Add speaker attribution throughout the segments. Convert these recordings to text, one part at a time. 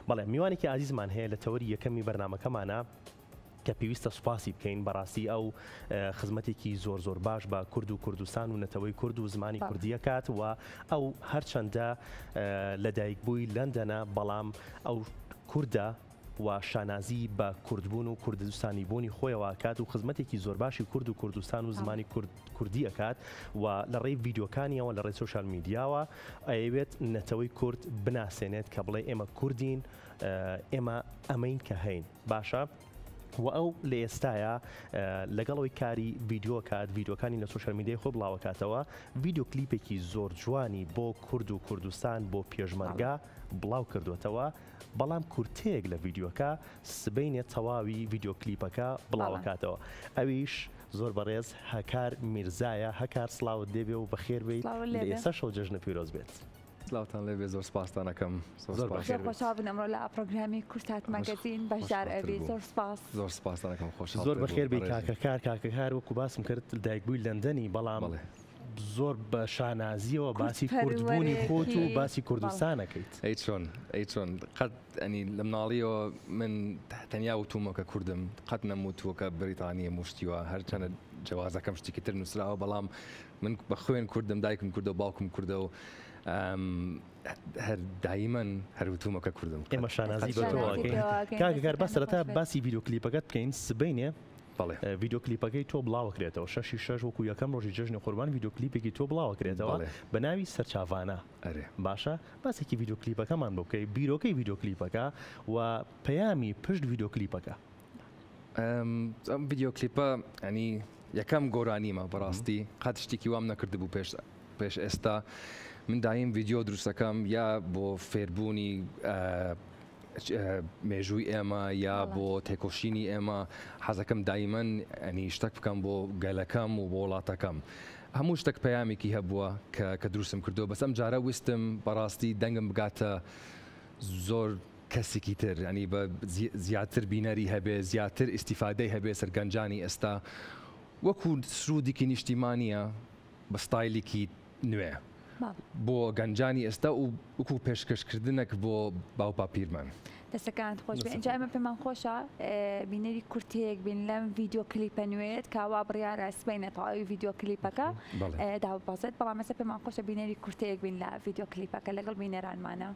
Speaker 1: بەڵێ میوانێکی ئازیزمان هەیە لە تەوەری یەکەمی بەرنامەکەمانە کە پێویستە سوپاسی بکەین بەڕاستی ئەو خزمەتێکی زۆر زۆر باش بە کورد و کوردستان و نەتەوەی کورد و زمانی کوردیەکات و ئەو هەرچەندە لەدایک بووی لەندەنە بەڵام ئەو کوردە و شانازی بە کوردبوون و کوردستانی بوونی خۆیەوە ئەکات و خزمەتێکی زۆر باشی کورد و کوردستان و زمانی کورد کوردی ئەکات و لە ڕێی ڤیدیۆکانیەوە لە ڕێی سۆشیال میدیاوە ئەیەوێت نەتەوەی کورد بناسێنێت کە بڵێ ئێمە کوردین ئێمە ئەمەین کە هەین باشە و ئەو لە ئێستایا لەگەڵ ئەوەی کاری ڤیدیۆ کات ڤیدیۆکانی لە سۆشیال میدیای خۆی بڵاوەکاتەوە ڤیدیۆ کلیپێکی زۆر جوانی بۆ کورد و کوردستان بۆ پێشمەرگە بڵاو کردوێتەوە بەڵام کورتەیەک لە ڤیدیۆکە سبەینێ تەواوی ڤیدیۆ کلیپەکە بڵاوەکاتەوە ئەویش زۆر بەڕێز هەکار میرزایە هەکار سڵاوت لێبێ و بەخێر بێیت لە ئێستاشەوە جەژنت پیرۆز بێت.
Speaker 2: سلاوتان لێبێ زۆر سپاستان ئەکەم
Speaker 1: زۆر بەخێر
Speaker 3: زۆر خۆشحاڵ بووین ئەمڕۆ لە پڕۆگرامی کوردسات مەگەزین بەشدار ئەبی زۆر سپاس.
Speaker 2: زۆر سپاستان ئەکەم خۆشحاڵ
Speaker 1: زۆر بەخێر بێی کاکە کار کاکە کار وەکو باسم کرد دایک بووی لەندەنی بەڵام زۆر بە شانازیەوە باسی کوردبوونی خۆت و باسی کوردستان ئەکەیت.
Speaker 2: ئەی چۆن ئەی چۆن قەت ئەنی لە مناڵیەوە من تەنیا وتومە کە کوردم قەت نەموتووە کە بریتانیە موشتیوە هەرچەنە جەوازەکەم شتێکی تر نووسراوە بەڵام من بە خوێن کوردم دایکم کوردە و باوکم کوردە و هەر دایمەن هەر وتومە کە کوردم.
Speaker 1: ئێمە شانازی بە تۆوە ئەکەین کاکە کار با سەرەتا باسی ڤیدیۆ کلیپەکەت بکەین سبەینێ ڤیدیۆ کلیپەکەی تۆ بڵاوەکرێتەوە شەشی شەش وەکو یەکەم ڕۆژی جەژنی قوربان ڤیدیۆ کلیپێکی تۆ بڵاوەکرێتەوە بە ناوی سەرچاڤانە باشە باسێکی ڤیدیۆ کلیپەکەمان بۆ بکەی بیرۆکەی ڤیدیۆ کلیپەکە و پەیامی پشت ڤیدیۆ کلیپەکە.
Speaker 2: ئەم ڤیدیۆ کلیپە ئەنی یەکەم گۆرانیمە بەڕاستی قەت شتێکی وام نەکردبوو پێش پێش ئێستا من دایم ڤیدیۆ دروستەکەم یا بۆ فێربوونی مێژووی ئێمە یا بۆ تێکۆشینی ئێمە حەزەکەم دایمەن ئەنی شتەک بکەم بۆ گەلەکەم و بۆ وڵاتەکەم هەموو شتێک پەیامێکی هەبووە کە کە دروستم کردو بەس ئەم جارە ویستم بەڕاستی دەنگم بگاتە زۆر کەسێکی تر ینی بە زیاتر بینەری هەبێ زیاتر ئیسیفادەی هەبێ سەر گەنجانی ئێستا وەکو سرودێکی نیشتیمانیە بە ستایلێکی نوێ بۆ گەنجانی ئێستا و وەکو پێشکەشکردنێک بۆ باوباپیرمان.
Speaker 3: دەستەکانت خۆش بێ ئینجا ئێمە پێمان خۆشە بینەری کورتەیەک بین لەم ڤیدیۆ کلیپە نوێیەت کە وا بڕیارە سبەینێ تەواوی ڤیدیۆ کلیپەکە داببەزێت بەڵام ئێستا پێمان خۆشە بینەری کورتەیەک بین لە ڤیدیۆ کلیپەکە لەگەڵ بینەرانمانە.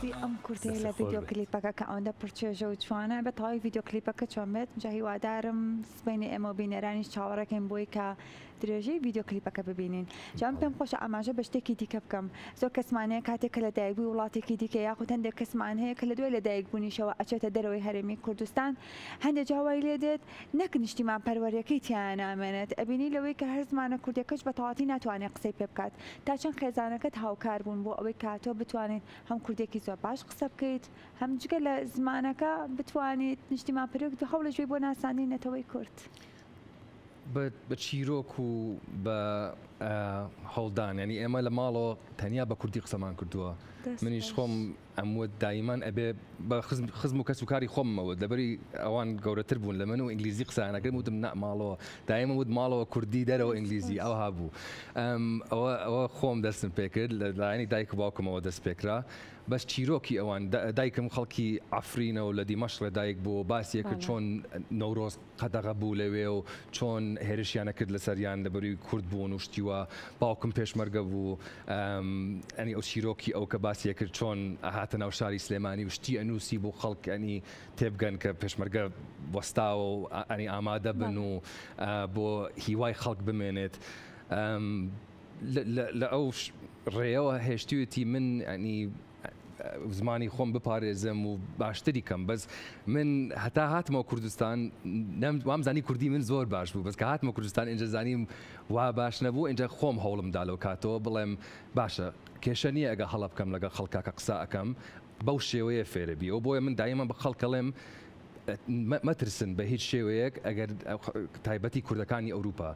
Speaker 3: ڕاستی ئەم کورتەیە لە ڤیدیۆ کلیپەکە کە ئەوەندە پڕچێژە و جوانە بە تەواوی ڤیدیۆ کلیپەکە چۆن بێت جا هیوادارم سبەینێ ئێمە و بینەرانیش چاوەڕێکەین بۆی کە درێژەی ڤیدیۆ کلیپەکە ببینین. جا من پێم خۆشە ئاماژە بە شتێکی دیکە بکەم. زۆر کەسمان هەیە کاتێک کە لەدایکبووی وڵاتێکی دیکە یاخود هەندێک کەسمان هەیە کە لە دوای لەدایکبوونیشەوە ئەچێتە دەرەوەی هەرێمی کوردستان هەندێک جا وای لێ دێت نەک نیشتیمانپەروەریەکەی تیایا نامێنێت ئەبینی لەوەی کە هەر زمانە کوردیەکەش بە تەواتی ناتوانێت قسەی پێ بکات تا چەند خێزانەکەت هاوکار بوون بۆ ئەوەی کە تۆ بتوانیت هەم کوردیەکی زۆر باش قسە بکەیت هەم جگە لە زمانەکە بتوانیت نیشتیمانپەروەریت و هەوڵیش بەی بۆ ناساندنی نەتەوەی کورد.
Speaker 2: بە چیرۆک و بە هەوڵدان ینی ئێمە لە ماڵەوە تەنیا بە کوردی قسەمان کردووە منیش خۆم ئەموت دایمان ئەبێ بە خزم و کەس و کاری خۆمەوە لەبەری ئەوان گەورەتر بوون لە من و ئینگلیزی قسانەکەم وتم نا ماڵەوە دایمە وت ماڵەوە کوردی دەرەوە ئینگلیزی ئەوها بوو ئەوە ئەوە خۆم دەستم پێکرد لە لایەنی دایک و باوکمەوە دەست پێکرا بەس چیرۆکی ئەوان دایکم خەڵکی عەفرینە و لە دیمەشق لە دایک بوو باسیە کرد چۆن نەورۆز قەدەغە بوو لەوێ و چۆن هێرشیان ئەکرد لەسەریان لەبەروی کورد بوون و شتی وا باوکم پێشمەرگە بوو ئەنی ئەو چیرۆکی ئەو کە باسی ئەکرد چۆن ئەهاتە ناو شاری سلێمانی و شتی ئەنووسی بۆ خەڵک ئەنی تێبگەن کە پێشمەرگە وەستاوە و ئەنی ئامادە بن و بۆ هیوای خەڵک بمێنێت لە ئەو ڕێیەوە هێشتویەتی من ئەنی زمانی خۆم بپارێزم و باشتری کەم بەس من هەتا هاتمەوە کوردستان وام زانی کوردی من زۆر باش بوو بەس کە هاتمە کوردستان ئینجا زانیم وا باش نەبوو ئینجا خۆم هەوڵم دا لەو کاتەوە بڵێم باشە کێشە نییە ئەگە هەڵە بکەم لەگەڵ خەڵکا کە قسە ئەکەم بەو شێوەیە فێرە بی ئەو بۆیە من دایمە بە خەڵکەڵێم مەترسن بە هیچ شێوەیەک ئەگەر تایبەتی کوردەکانی ئەوروپا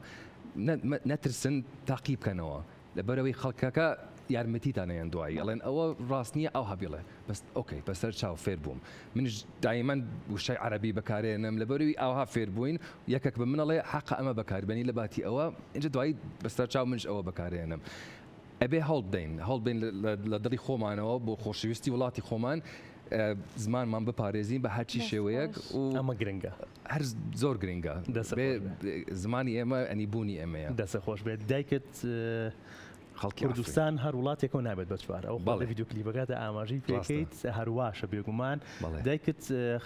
Speaker 2: نەترسن تاقی بکەنەوە لەبەرئەوەی خەڵکەکە. یارمەتیتان ئەیەن دوایی ئەڵێن ئەوە ڕاست نییە ئەوها بیڵێ بەس okay بەسەر چاو فێر بووم منیش دایمەن وشەی عەرەبی بەکارێنم لەبەرەوی ئاوها فێر بووین یەکەک بە من ئەڵێ حەقە ئەمە بەکاربێنی لە باتی ئەوە ئینجا دوایی بەسەر چاو منیش ئەوە بەکارێنم ئەبێ هەوڵ بدەین هەوڵ بدەین لە دڵی خۆمانەوە بۆ خۆشەویستی وڵاتی خۆمان زمانمان بپارێزین بە هەرچی شێوەیەک و
Speaker 1: ئەمە گرنگە
Speaker 2: هەر زۆر گرنگە زمانی ئێمە ئەنی بوونی ئێمەیە.
Speaker 1: دەست خۆش بێت دایکت
Speaker 2: خەڵکی
Speaker 1: کوردستان هەر وڵاتێکەوە نابێت بە چوار ئەو لە ڤیدیۆ کلیپەکەدا ئاماژەی پێکەیت هەرواشە بێگومان دایکت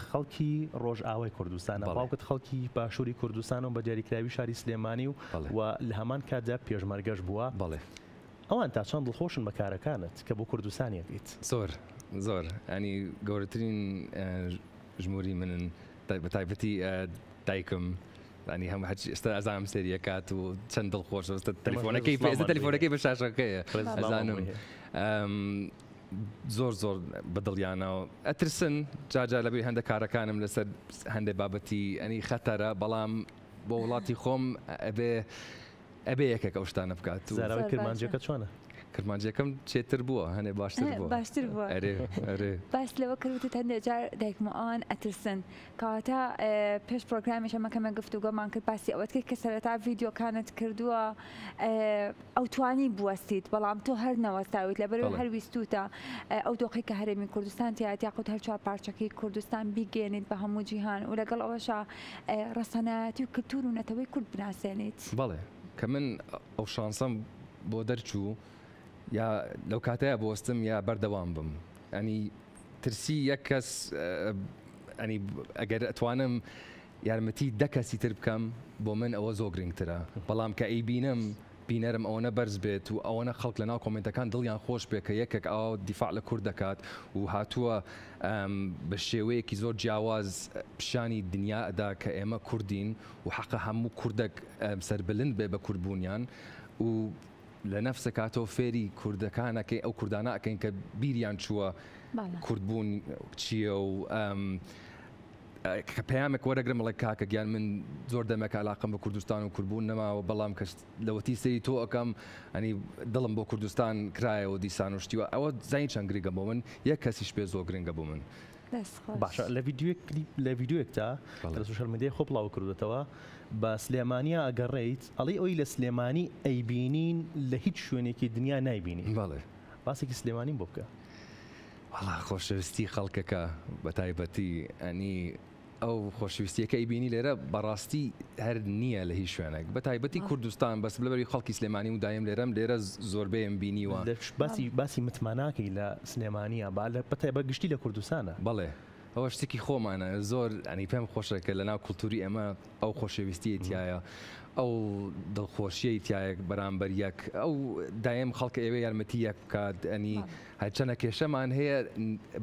Speaker 1: خەڵکی ڕۆژئاوای کوردستانە باوکت خەڵکی باشووری کوردستان و بە دیاریکراوی شاری سلێمانی و و لە هەمان کاتدا پێشمەرگەش بووە
Speaker 2: بەڵێ
Speaker 1: ئەوان تا چەند دڵخۆشن بە کارەکانت کە بۆ کوردستان یەکەیت؟
Speaker 2: زۆر زۆر ینی گەورەترین ژموری منن بە تایبەتی دایکم ینی هەم هەچ ئێستا ئەزانم سێری ئەکات و چەند دڵخۆشە ئێستا تەلەفۆنەکەی ئێستا تەلەفۆنەکەی بە شاشەکەیە ئەزانم زۆر زۆر بەدڵیانەوە ئەترسن جاجا لەبری هەندە کارەکانم لەسەر هەندێک بابەتی ئەنی خەتەرە بەڵام بۆ وڵاتی خۆم ئەبێ ئەبێ یەکێک ئەو شتانە بکات.
Speaker 1: زاراوەی کرمانجیەکە چۆنە؟
Speaker 2: کرمانجیەکەم چێتر بووە هەنێ باشتر بووە.
Speaker 3: باشتر بووە.
Speaker 2: ئەرێ ئەرێ.
Speaker 3: باست لەوە کرد وتت هەندێک جار دایکم و ئەوان ئەترسن. کەواتە پێش پرۆگرامیش ئەمە کەمێک گفتوگۆمان کرد باسی ئەوەت کرد کە سەرەتا ڤیدیۆکانت کردووە ئەو توانی بوەستیت بەڵام تۆ هەر نەوەستاویت لەبەرئەوەی هەر ویستوتە ئەو دۆخەی کە هەرێمی کوردستان تیایەتی یاخود هەر چوار پارچەکەی کوردستان بیگەیەنیت بە هەموو جیهان و لەگەڵ ئەوەشا ڕەسەنایەتی و کلتور و نەتەوەی کورد بناسێنیت.
Speaker 2: بەڵێ کە من ئەو شانسەم بۆ دەرچوو یا لەو کاتەیە بوەستم یا بەردەوام بم ئەنی ترسی یەک کەس ئەنی ئەگەر ئەتوانم یارمەتی دە کەسی تر بکەم بۆ من ئەوە زۆر گرنگترە بەڵام کە ئەیبینم بینەرم ئەوەنە بەرز بێت و ئەوەنە خەڵک لەناو کۆمێنتەکان دڵیان خۆش بێت کە یەکێک ئاوا دیفاع لە کورد دەکات و هاتووە بە شێوەیەکی زۆر جیاواز پیشانی دنیا ئەدا کە ئێمە کوردین و حەقە هەموو کوردەک سەربلند بێ بە کوردبوونیان و لە نەفسە کاتەوە فێری کوردەکان ئەکەین ئەو کوردانە ئەکەین کە بیریان چووە کوردبوون چییە و کە پەیامێک وەرەگرم بڵێ کاکە گیان من زۆر دەمێکە علاقەم بە کوردستان و کوردبوون نەماوە بەڵام کە لەوەتی سەیری تۆ ئەکەم ئەنی دڵم بۆ کوردستان کرایەوە دیسان و شتیوە ئەوە زانی چەند گرنگە بۆ من یەک کەسیش پێ زۆر گرنگە بۆ من.
Speaker 1: باشە لە ڤیدیۆیەک لە ڤیدیۆیەکدا لە social media ی خۆ بڵاو کردوێتەوە بە سلێمانیا ئەگەڕێیت ئەڵێی ئەوی لە سلێمانی ئەیبینین لە هیچ شوێنێکی دنیا نایبینی
Speaker 2: بەڵێ
Speaker 1: باسێکی سلێمانیم بۆ بکە.
Speaker 2: وەڵا خۆشەویستی خەڵکەکە بەتایبەتی ئەنی ئەو خۆشەویستیەکە ئەیبینی لێرە بەڕاستی هەر نییە لە هیچ شوێنێک بە تایبەتی کوردستان بەس لەبەری خەڵکی سلێمانی و دایم لێرەم لێرە زۆربەیم بینیوە.
Speaker 1: باسی باسی متماناکەی لە سلێمانیە با لە بە گشتی لە کوردستانە.
Speaker 2: بەڵێ ئەوە شتێکی خۆمانە زۆر ئەنی پێم خۆشە کە لەناو کولتوری ئێمە ئەو خۆشەویستیەی تایە ئەو دڵخۆشیەی تایە بەرامبەر یەک ئەو دایم خەڵکە ئێوە یارمەتی یەک بکات ئەنی هەرچەنە کێشەمان هەیە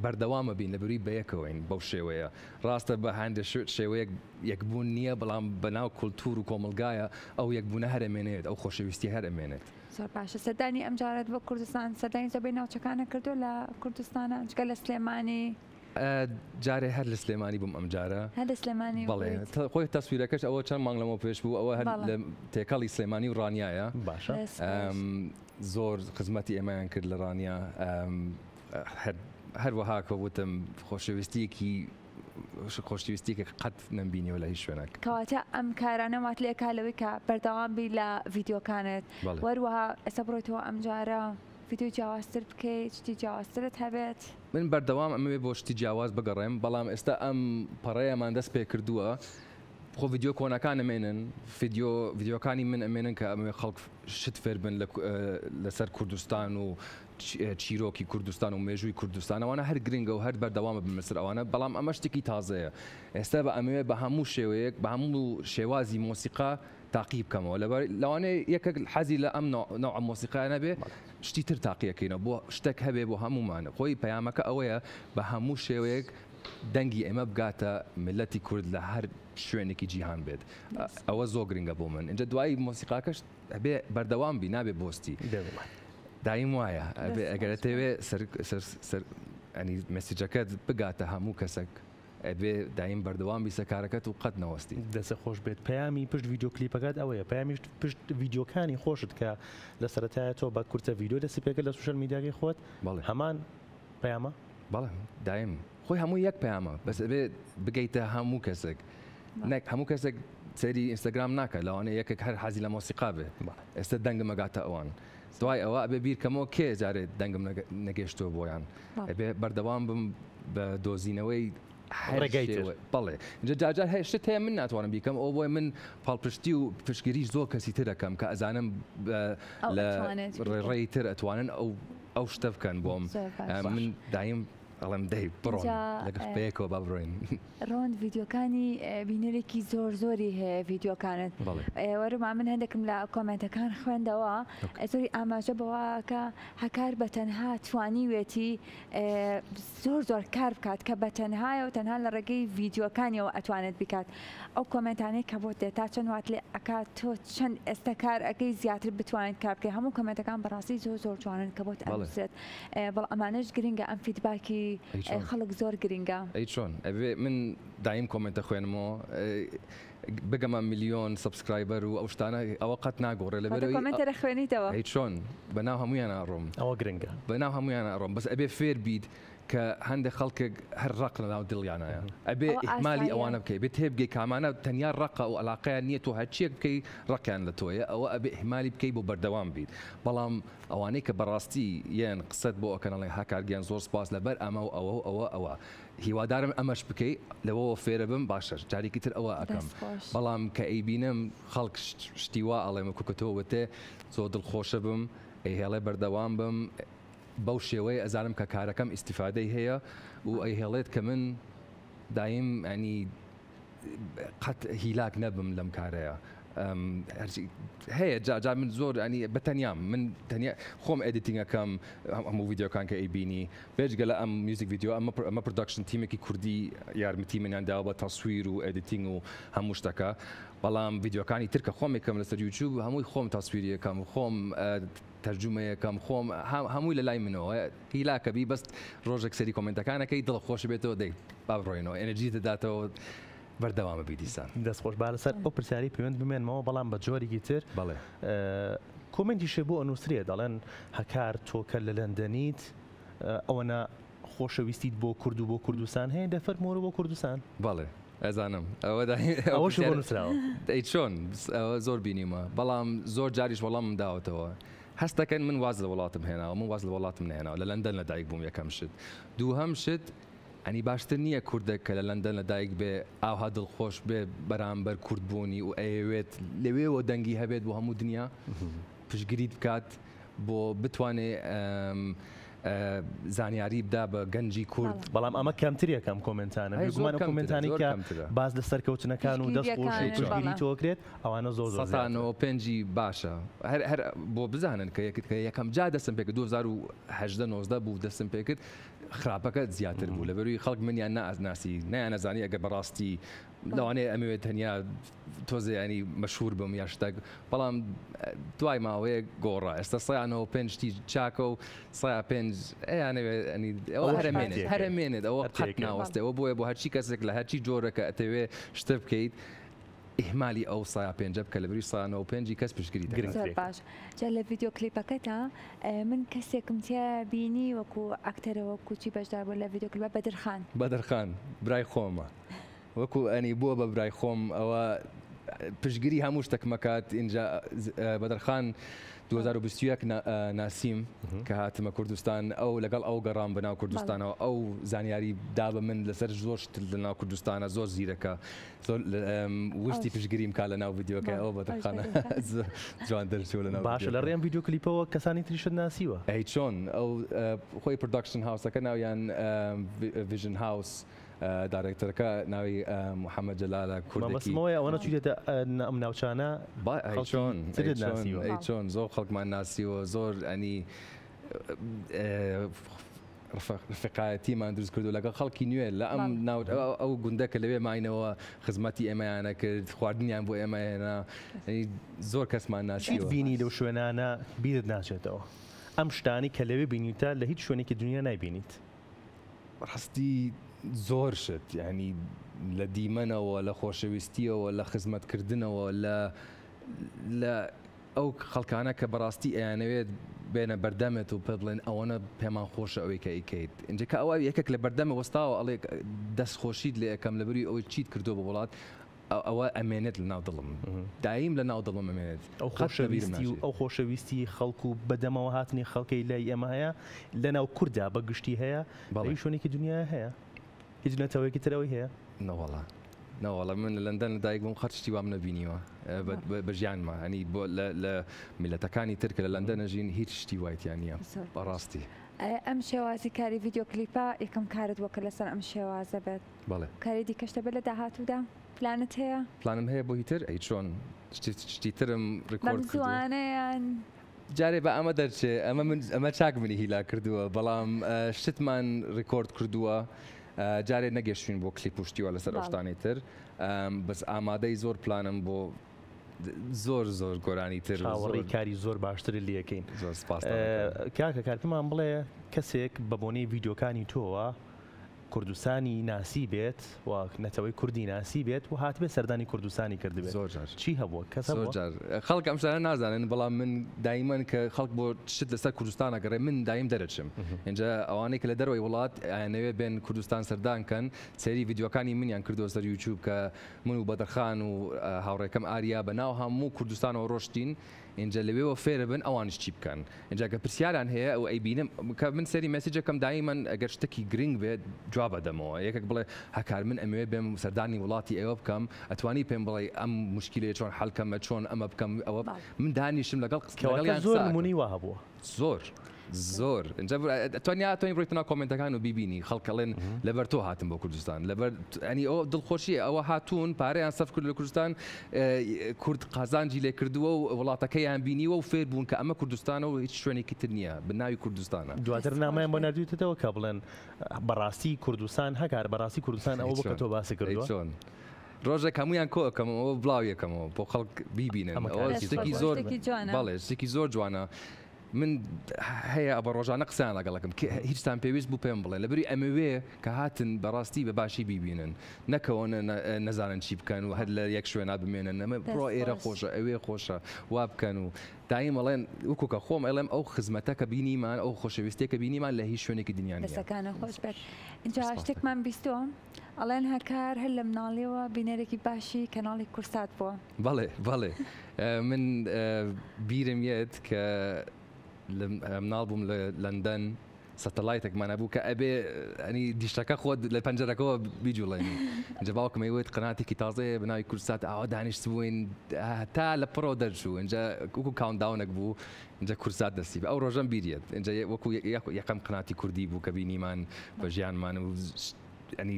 Speaker 2: بەردەوامە بین لەبەروی بەیەکەوەین بەو شێوەیە ڕاستە بە هەندێ شێوەیەک یەکبوون نییە بەڵام بەناو کولتوور و کۆمەڵگایە ئەو یەکبوونە هەر ئەمێنێت ئەو خۆشەویستی هەر ئەمێنێت.
Speaker 3: زۆر باشە سەردانی ئەمجارەت بۆ کوردستان سەردانی زۆربەی ناوچەکانە کردووە لە کوردستانە جگە لە سلێمانی؟
Speaker 2: جارێ هەر لە سلێمانی بووم ئەمجارە.
Speaker 3: هەر لە سلێمانی
Speaker 2: بەڵێ خۆی تەسویرەکەش ئەوە چەند مانگ لەمەو پێش بوو ئەوە هەر لە تێکەڵی سلێمانی و ڕانیایە.
Speaker 1: باشە.
Speaker 2: زۆر خزمەتی ئێمەیان کرد لە ڕانیە هەروەها کە وتم خۆشەویستیەکی خۆشەویستیەکە قەت نەمبینیەوە لە هیچ شوێنێک.
Speaker 3: کەواتە ئەم کارانە وات لێکا لەوەی کە بەردەوام بی لە ڤیدیۆکانت وەروەها ئێستا بڕۆیتەوە ئەمجارە ڤیدیۆی جیاوازتر بکەیت شتی جیاوازترت هەبێت؟
Speaker 2: من بەردەوام ئەمەوێ بۆ شتی جیاواز بگەڕێم بەڵام ئێستا ئەم پەڕەیەمان دەست پێ کردووە خۆ ڤیدیۆ کۆنەکان ئەمێنن فیدیۆ ڤیدیۆکانی من ئەمێنن کە ئەمەوێ خەڵک شت فێر بن لەسەر کوردستان و چیرۆکی کوردستان و مێژووی کوردستان ئەوانە هەر گرنگە و هەر بەردەوامە بم لەسەر ئەوانە بەڵام ئەمە شتێکی تازەیە ئێستا بە ئەمەوێ بە هەموو شێوەیەک بە هەموو شێوازی مۆسیقا تاقی بکەمەوە لەبەر لەوانەیە یەکێک حەزی لە ئەم نەوعە مۆسیقایە نەبێ شتی تر تاقیەکەینەوە بۆ شتێک هەبێ بۆ هەموومان خۆی پەیامەکە ئەوەیە بە هەموو شێوەیەک دەنگی ئێمە بگاتە میللەتی کورد لە هەر شوێنێکی جیهان بێت ئەوە زۆر گرنگە بۆ من اینجا دوایی مۆسیقاکەش ئەبێ بەردەوام بی نابێ بۆستی دایم وایە ئەبێ ئەگەر ئەتەوێ سەر سەر سەر ئەنی message ەکەت بگاتە هەموو کەسێک. ئەبێ دایم بەردەوام بی سەر کارەکەت و قەت نەوەستی.
Speaker 1: دەست خۆش بێت پەیامی پشت ڤیدیۆ کلیپەکەت ئەوەیە پەیامی پشت ڤیدیۆکانی خۆشت کە لە سەرەتایە تۆ بە کورتە ڤیدیۆ دەستی پێکرد لە social media کەی خۆت
Speaker 2: بەڵێ.
Speaker 1: هەمان پەیامە؟
Speaker 2: بەڵێ دایم خۆی هەمووی یەک پەیامە بەس ئەبێ بگەیتە هەموو کەسێک نەک هەموو کەسێک سەیری ئینستاگرام ناکات لەوانەیە یەکێک هەر حەزی لە مۆسیقا بێ ئێستا دەنگم ئەگاتە ئەوان دوای ئەوە ئەبێ بیرکەمەوە کێ جارێ دەنگم نەگەشتووە بۆیان ئەبێ بەردەوام بم بە دۆزینەوەی
Speaker 1: ڕێگای تر.
Speaker 2: بەڵێ جاجار هەیە شت هەیە من ناتوانم بیکەم ئەو بۆیە من پاڵپشتی و پشتگیری زۆر کەسی تر دەکەم کە ئەزانم لە ڕێی تر ئەتوانن ئەو ئەو شتە بکەن بۆم من دایم ئەڵێم دەی بڕۆن لەگەڵ بەیەکەوە با بڕۆین.
Speaker 3: ڕەوەند ڤیدیۆکانی بینەرێکی زۆر زۆری هەیە ڤیدیۆکانت وەرما من هەندێکم لە کۆمێنتەکان خوێندەوە زۆری ئاماژە بەوە کە هەکار بە تەنها توانیوێتی زۆر زۆر کار بکات کە بە تەنهایە و تەنها لە ڕێگەی ڤیدیۆکانیەوە ئەتوانێت بیکات ئەو کۆمێنتانەی کە بۆت دێت تا چەند وات لێ ئەکات تۆ چەند ئێستا کار ئەکەی زیاتر بتوانیت کار بکەی هەموو کۆمێنتەکان بەڕاستی زۆر زۆر جوانن کە بۆت ئەنووسرێت بەڵام ئەمانەش گرنگە ئەم feedback ی خەڵک زۆر گرنگە.
Speaker 2: ئەی چۆن ئەبێ من دایم comment ئەخوێنمەوە بگەمە ملیۆن subscriber و ئەو شتانە ئەوە قەت ناگۆڕێ لەبەرئەوەی
Speaker 3: comment دەخوێنیتەوە.
Speaker 2: ئەی چۆن بەناو هەموویان ئەڕۆم.
Speaker 1: ئەوە گرنگە.
Speaker 2: بەناو هەموویان ئەڕۆم بەس ئەبێ فێر بیت کە هەندێک خەڵکێک هەر ڕق لەناو دڵیانایە ئەبێ ئیهمالی ئەوانە بکەی بێ تێبگەی کامانە تەنیا ڕقە و ئەلاقەیان نییە تۆ هەرچیەک بکەی ڕقیان لە تۆیە ئەوە ئەبێ ئیهمالی بکەی بۆ بەردەوام بیت بەڵام ئەوانەی کە بەڕاستی یەن قسەت بۆ ئەکەن ئەڵێن هاکار گیان زۆر سپاس لەبەر ئەمە و ئەوە و ئەوە ئەوە هیوادارم ئەمەش بکەی لەوەوە فێرە بم باشە جارێکی تر ئەوە ئەکەم بەڵام کە ئەیبینم خەڵک شتی وا ئەڵێم وەکو کە تۆ وتێ زۆر دڵخۆشە بم ئەیهێڵێ بەردەوام بم بەو شێوەیە ئەزانم کە کارەکەم ئیستیفادەی هەیە و ئەیهێڵێت کە من دایم ینی قەت هیلاک نەبم لەم کارەیە هەیە جا من زۆر ینی بە تەنیام من تەنیا خۆم editing ەکەم هەموو ڤیدیۆکان کە ئەیبینی بێجگە لە ئەم music video ئەمە production تیمێکی کوردی یارمەتی منیان داوە بە تەسویر و editing و هەموو شتەکە بەڵام ڤیدیۆکانی تر کە خۆم یەکەم لەسەر یوتیوب هەمووی خۆم تەسویریەکەم خۆم تەرجومەیەکەم خۆم هەمووی لە لای منەوە هیلاکە بی بەس ڕۆژێک سەری کۆمنتەکانەکەی دڵ خۆش بێتەوە دەی با بڕۆینەوە energy دەداتەوە بەردەوامە بی دیسان.
Speaker 1: دەست خۆش با لەسەر ئەو پرسیارەی پەیوەند بمێنمەوە بەڵام بە جۆرێکی تر
Speaker 2: بەڵێ.
Speaker 1: کۆمێنتیشێ بۆ ئەنووسرێ دەڵێن هەکار تۆ کە لە لەندەنیت ئەوەنە خۆشەویستیت بۆ کورد و بۆ کوردستان هەیە دە فەرموو وەرە بۆ کوردستان.
Speaker 2: بەڵێ ئەزانم ئەوە
Speaker 1: ئەوەش بۆ نووسراوە.
Speaker 2: ئەی چۆن ئەوە زۆر بینیومە بەڵام زۆر جاریش وەڵامم داوەتەوە هەست دەکەن من واز لە وڵاتم هێناوە من واز لە وڵاتم نەهێناوە لە لەندەن لەدایک بووم یەکەم شت دووهەم شت ئەنی باشتر نییە کوردێک کە لە لەندەن لە دایک بێ ئاوها دڵخۆش بێ بەرامبەر کورد بوونی و ئەیەوێت لەوێوە دەنگی هەبێت بۆ هەموو دنیا پشتگریت بکات بۆ بتوانێ زانیاری بدا بە گەنجی کورد.
Speaker 1: بەڵام ئەمە کەمترێکە ئەم کۆمێنتانە بێگومان ئەو کۆمێنتانەی کە باس لە سەرکەوتنەکان و دەست خۆشی و پشتگیری تۆ ئەکرێت ئەوانە زۆر زۆر زیاترن.
Speaker 2: 95 باشە هەر هەر بۆ بزانن کە یەکەم جار دەستم پێکرد 2018 19 بوو دەستم پێکرد خراپەکە زیاتر بوو لەبەروی خەڵک منیان نەئەناسی نەیانەزانی ئەگەر بەڕاستی لەوانەیە ئەمەوێت تەنیا تۆزێ ینی مەشهور بم یا شتێک بەڵام دوای ماوەیەک گۆڕا ئێستا سەیانەوە پێنج شتی چاکە و سەیا پێنج ئەیانەوێت ینی ئەوە هەرەمێنێت هەرەمێنێت ئەوە قەت ناوەستێ ئەوە بۆیە بۆ هەرچی کەسێک لە هەرچی جۆرەکە ئەتەوێ شتە بکەیت ئیهمالی ئەو سەیا پێنجە بکە لەبری سەیا نەوە پێنجی کەس پشتگیری دەکات.
Speaker 3: زۆر باش جا لە ڤیدیۆ کلیپەکەتا من کەسێکم تیا بینی وەکو ئەکتەرە وەکو چی بەشدار بوو لە ڤیدیۆ کلیپە بەدرخان.
Speaker 2: بەدرخان برای خۆمە وەکو ئەنی بووە بە برای خۆم ئەوە پشتگیری هەموو شتێکم ئەکات ئینجا بەدرخان 2021 ناسیم کە هاتمە کوردستان ئەو لەگەڵ ئەو گەڕام بەناو کوردستانەوە ئەو زانیاری دا بە من لەسەر زۆر شت لەناو کوردستانە زۆر زیرەکە زۆر وشتی پشتگیریم کا لە ناو ڤیدیۆکە ئەوە بەدرخانە جوان دەرچوو لە ناو
Speaker 1: باشە لە ڕێم ڤیدیۆ کلیپەوە کەسانی تریشت ناسیوە؟
Speaker 2: ئەی چۆن ئەو خۆی production house ەکە ناویان Vision House director ەکە ناوی محەممەد جەلالە کوردێکی
Speaker 1: مەبەستمەوەیە ئەوە نەچوویتە ئەم ناوچانە
Speaker 2: ئەی چۆن ئەی چۆن زۆر خەڵکمان ناسیوە زۆر ئەنی ڕفیقایەتیمان دروست کردو لەگەڵ خەڵکی نوێ لە ئەم ناو ئەو گوندە کە لەوێ ماینەوە خزمەتی ئێمەیانە کرد خواردنیان بۆ ئێمە هێنا زۆر کەسمان
Speaker 1: ناسیوە. چیت بینی لەو شوێنانە بیرت ناچێتەوە؟ ئەم شتانەی کە لەوێ بینیوتە لە هیچ شوێنێکی دنیا نایبینیت.
Speaker 2: بەڕاستی زۆر شت یانی لە دیمەنەوە لە خۆشەویستیەوە لە خزمەتکردنەوە لە لە ئەو خەڵکانە کە بەڕاستی ئەیانەوێت بێنە بەردەمت و پێ بڵێن ئەوەنە پێمان خۆشە ئەوەی کە ئەیکەیت ئینجا کە ئەوە یەکێک لە بەردەمە وەستاوە ئەڵێ دەست خۆشیت لێ ئەکەم لەبری ئەوەی چیت کردووە بۆ وڵات ئەوە ئەمێنێت لە ناو دڵم دایم لە ناو دڵم ئەمێنێت
Speaker 1: ئەو خۆشەویستی و ئەو خۆشەویستی خەڵک و بەدەمەوە هاتنی خەڵکەی لای ئێمە هەیە لە ناو کورددا بە گشتی هەیە بەڵێ هیچ شوێنێکی دنیا هەیە هیچ نەتەوەیەکی تر ئەوەی هەیە؟
Speaker 2: نەوەڵا نەوەڵا من لە لەندەن لەدایک بووم قەت شتی وام نەبینیوە بە ژیانما ئەنی بۆ لە میلەتەکانی تر کە لە لەندەن ئەژین هیچ شتی وای تیا نییە بەڕاستی.
Speaker 3: ئەم شێوازی کاری ڤیدیۆ کلیپە یەکەم کارت بووە کە لەسەر ئەم شێوازە بێت؟
Speaker 2: بەڵێ.
Speaker 3: کاری دیکەش دەبێت لە داهاتوودا؟ پلانت هەیە؟
Speaker 2: پلانم هەیە بۆ هیتر ئەی چۆن شتی ترم ڕیکۆرد
Speaker 3: کردووە. بەم زووانە یان؟
Speaker 2: جارێ با ئەمە دەرچێ ئەمە من ئەمە چاک منی هیلا کردووە بەڵام شتمان ڕیکۆرد کردووە جارێ نەگەشتین بۆ کلیپ و شتیوە لەسەر ئەو شتانەی تر بەس ئامادەی زۆر پلانم بۆ زۆر زۆر گۆرانی تر
Speaker 1: چاوەڕێی کاری زۆر باشتر لەکەین
Speaker 2: زۆر سپاس
Speaker 1: کاکە کارپمان بڵێ کەسێک بە بۆنەی ڤیددیوکانی تۆوە کوردستانی ناسی بێت و نەتەوەی کوردی ناسی بێت و هاتبێت سەردانی کوردستانی کردبێت
Speaker 2: زۆر جار
Speaker 1: چی هەبووە کەس
Speaker 2: زۆر جار خەڵک ئەم شتانە نازانن بەڵام من دایمەن کە خەڵک بۆ شت لەسەر کوردستان ئەگەڕێ من دایم دەرەچم اینجا ئەوانەی کە لە دەرەوەی وڵات ئەیانەوێ بێن کوردستان سەردان کەن سەیری ڤیدیۆکانی منیان کردووە سەر یوتیوب کە من و بەدرخان و هاوڕێکەم ئاریا بە ناو هەموو کوردستانەوە ڕۆشتین ئینجا لەوێوە فێرە بن ئەوانیش چی بکەن ئینجا گەر پرسیاران هەیە ئەو ئەیبینم کە من سەیری message ەکەم دایمەن ئەگەر شتەکی گرنگ بێت جواب ئەدەمەوە یەکێک بڵێ هەکار من ئەمەوێ بێم سەردانی وڵاتی ئێوە بکەم ئەتوانی پێم بڵێ ئەم موشکیلەیە چۆن حەل کەم چۆن ئەمە بکەم ئەوە من دانیشم لەگەڵ
Speaker 1: کەواتە
Speaker 2: لەگەڵیان
Speaker 1: زۆر
Speaker 2: قسە ئەکەم.
Speaker 1: نمونەی وا هەبووە.
Speaker 2: زۆر زۆر ئینجا ئەتوانی ئەتوانی بڕۆیتە ناو comment ەکان و بیبینی خەڵک ئەڵێن لەبەر تۆ هاتم بۆ کوردستان لەبەر ئەنی ئەوە دڵخۆشیە ئەوە هاتوون پارەیان سەرف کرد لە کوردستان کورد قازانجی لێ کردووە و وڵاتەکەیان بینیوە و فێر بوون کە ئەمە کوردستانە و هیچ شوێنێکی تر نییە بە ناوی کوردستانە.
Speaker 1: دواتر نامەیان بۆ ناردوویتەوە کە بڵێن بەڕاستی کوردستان هەکار بەڕاستی کوردستان ئەوە بوو کە تۆ باسی کردووە؟
Speaker 2: چۆن ڕۆژێک هەمویان کۆ ئەکەمەوە بڵاوی ئەکەمەوە بۆ خەڵک بیبینن ئەوە شتێکی زۆر بەڵێ شتێکی زۆر جوانە. من هەیە بە ڕۆژانە قسەیان لەگەڵەکەم هیچتان پێویست بوو پێم بڵێن لەبری ئەمەوێ کە هاتن بەڕاستی بە باشی بیبینن نەکەوە نەزانن چی بکەن و هەر لە یەک شوێنا بمێنن ئەمە بڕۆ ئێرە خۆشە ئەوێ خۆشە وا بکەن و دایم ئەڵێن وەکو کە خۆم ئەڵێم ئەو خزمەتە کە بینیمان ئەو خۆشەویستیە کە بینیمان لە هیچ شوێنێکی دنیا نیە.
Speaker 3: دەستەکانت خۆش بێت. ئینجا شتێکمان بیستووە ئەڵێن هەکار هەر لە مناڵیەوە بینەرێکی باشی کەناڵی کورسات بووە.
Speaker 2: بەڵێ بەڵێ من بیرم یەت کە مناڵ بووم لە لەندەن سەتەلایتێکمان هەبوو کە ئەبێ ئەنی دیشەکە خۆت لە پەنجەرەکەەوە بیجوڵێنی اینجا باوکم ئەیوت قەناتێکی تازەیە بە ناوی کوردسات ئاوا دانیشتبووین هەتا لە پڕەوە دەرچوو اینجا وەکو countdown ێک بوو اینجا کوردسات دەستی بە ئەو ڕۆژەم بیریەت اینجا وەکو یەکەم قەناتی کوردی بوو کە بینیمان بە ژیانمان و ئەنی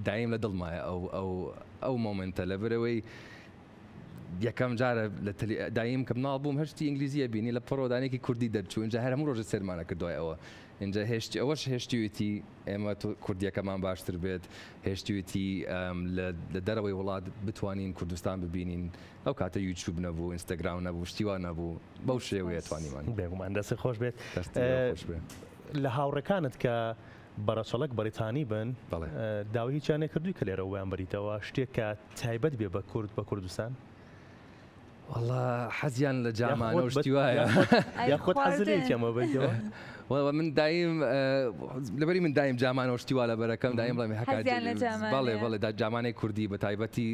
Speaker 2: دایم لە دڵمایە ئەو ئەو ئەو moment ە لەبەرەوەی یەکەم جارە لە تەلی دایم کە مناڵ بووم هەر شتی ئینگلیزیە بینی لە پڕۆدانێکی کوردی دەرچوو اینجا هەر هەموو ڕۆژێ سێرمانە کرد دوای ئەوە اینجا هێشتی ئەوەش هێشتویەتی ئێمە کوردیەکەمان باشتر بێت هێشتویەتی لە دەرەوەی وڵات بتوانین کوردستان ببینین ئەو کاتە یوتیوب نەبوو ئینستاگرام نەبوو شتی وا نەبوو بەو شێوەیە توانیمان.
Speaker 1: بێگومان دەستت خۆش بێت. لە هاوڕێکانت کە بە ڕەچەڵەک بەریتانی بن داوای هیچیان نەکردووی کە لێرەوە بۆیان بەریتەوە شتێک کە تایبەت بێ بە کورد بە کوردستان؟
Speaker 2: وەڵا حەزیان لە جامانە و شتی وایە.
Speaker 1: یاخود حەز لێیەتی ئەمە بەریتەوە؟
Speaker 2: وەڵا من دایم لەبەری من دایم جامانە و شتی وا لەبەرەکەم دایم بڵێم هەکا
Speaker 3: حەزیان لە جامانەیە.
Speaker 2: بەڵێ بەڵێ جامانەی کوردی بە تایبەتی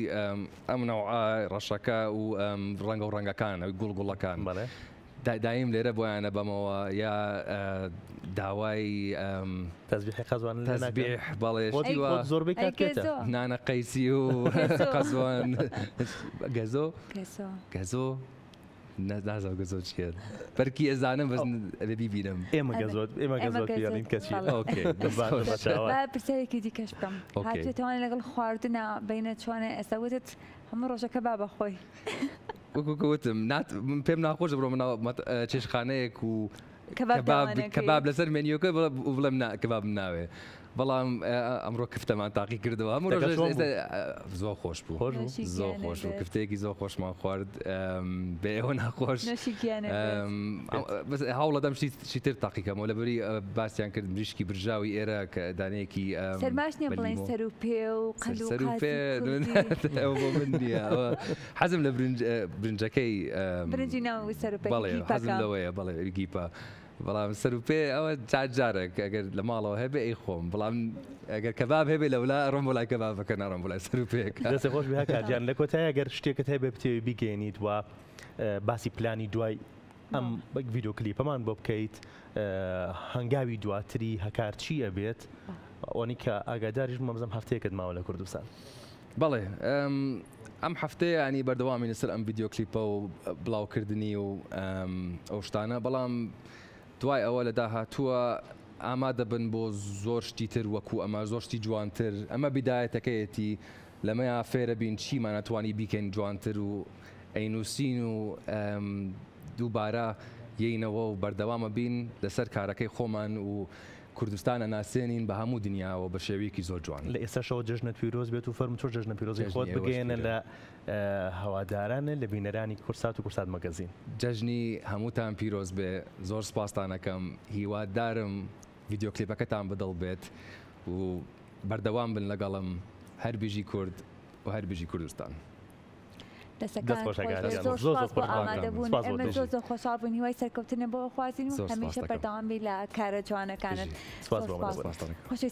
Speaker 2: ئەم نەوعە ڕەشەکە و ڕەنگە و ڕەنگەکان ئەوی گوڵ گوڵەکان.
Speaker 1: بەڵێ.
Speaker 2: دایم لێرە بۆیانە بەمەوە یا داوای
Speaker 1: تەزبیحی قەزوان
Speaker 2: تەزبیح بەڵێ شتی وا
Speaker 1: زۆربەی کات پێتە
Speaker 2: نانە قەیسی و قەزوان گەزۆ گەزۆ نازانم گەزۆ چییە بەرکی ئەزانم بەس ئەبێ بیبینم
Speaker 1: ئێمە گەزۆ ئێمە گەزۆ پێڵین کەچی
Speaker 2: okay
Speaker 3: پرسیارێکی دیکەش بکەم هاتوێتەوانە لەگەڵ خواردنە بینە چۆنە ئێستا وتت هەموو ڕۆژەکە با بەخۆی
Speaker 2: وەکو کە وتم نات من پێم ناخۆشە بڕۆمە ناو چێشتخانەیەک و کەباب کەباب لەسەر مێنیۆکە بڵێم نا کەبابم ناوێ. بەڵام ئەمڕۆ کفتەمان تاقی کردەوە هەموو ڕۆژ زۆر خۆش بوو زۆر خۆش بوو کفتەیەکی زۆر خۆشمان خوارد بێ ئێوە ناخۆش هەوڵەدەم شتر تاقیکەمەوە لەبەری باسیان کرد مریشکی برژاوی ئێرە کە دانەیەکی
Speaker 3: سەرماش نییە بڵێن سەر و پێ و قەل و
Speaker 2: سەر و پێ بۆ من نییە حەزم لە برنجەکەی
Speaker 3: برنجی ناو سەر و پێ
Speaker 2: بەڵێ حەزم لەوەیە بەڵێ گیپە بەڵام سەر و پێ ئەوە جار جارێک ئەگەر لە ماڵەوە هەبێ ئەی خۆم بەڵام ئەگەر کەباب هەبێ لەولا ئەڕۆم بۆ لای کەبابەکە ناڕۆم بۆ لای سەر و پێکە.
Speaker 1: دەستت خۆش بێ هەکار گیان لە کۆتایی ئەگەر شتێکت هەبێ بتەوێ بیگەیەنیت و باسی پلانی دوای ئەم ڤیدیۆ کلیپەمان بۆ بکەیت هەنگاوی دواتری هەکار چی ئەبێت ئەوەنی کە ئاگاداریش مەمزم هەفتەیەکت ماوە لە کوردستان.
Speaker 2: بەڵێ ئەم هەفتەیە ینی بەردەوامی لەسەر ئەم ڤیددیو کلیپە و بڵاوکردنی و ئەو شتانە بەڵام دوای ئەوە لە داهاتووە ئامادە بن بۆ زۆر شتی تر وەکو ئەمە زۆر شتی جوانتر ئەمە بیدایەتەکەیەتی لەمەیا فێرە بین چیمان ئەتوانی بیکەین جوانتر و ئەینوسین و دووبارە یەینەوە و بەردەوامە بین لەسەر کارەکەی خۆمان و کوردستان ئەناسێنین بە هەموو دنیاوە بە شێوەیەکی زۆر جوان.
Speaker 1: لە ئێستاشەوە جەژنت پیرۆز بێت و فەرموو تۆش جەژنە پیرۆزی خۆت بگەیەنە لە هەوادارانت لە بینەرانی کوردسات و کوردسات مەگەزین.
Speaker 2: جەژنی هەمووتان پیرۆز بێ زۆر سوپاستان ئەکەم هیوادارم ڤیدیۆ کلیپەکەتان بەدڵ بێت و بەردەوام بن لەگەڵم هەر بژی کورد و هەر بژی کوردستان.
Speaker 3: دەستەکانت خۆش بێت زۆر سوپاس بۆ ئامادەبوون ئێمە زۆر زۆر خۆشحاڵ بووین هیوای سەرکەوتنت بۆ ئەخوازین و هەمیشە بەردەوام بی لە کارە جوانەکانت
Speaker 1: سوپاس بۆ
Speaker 3: خۆشی.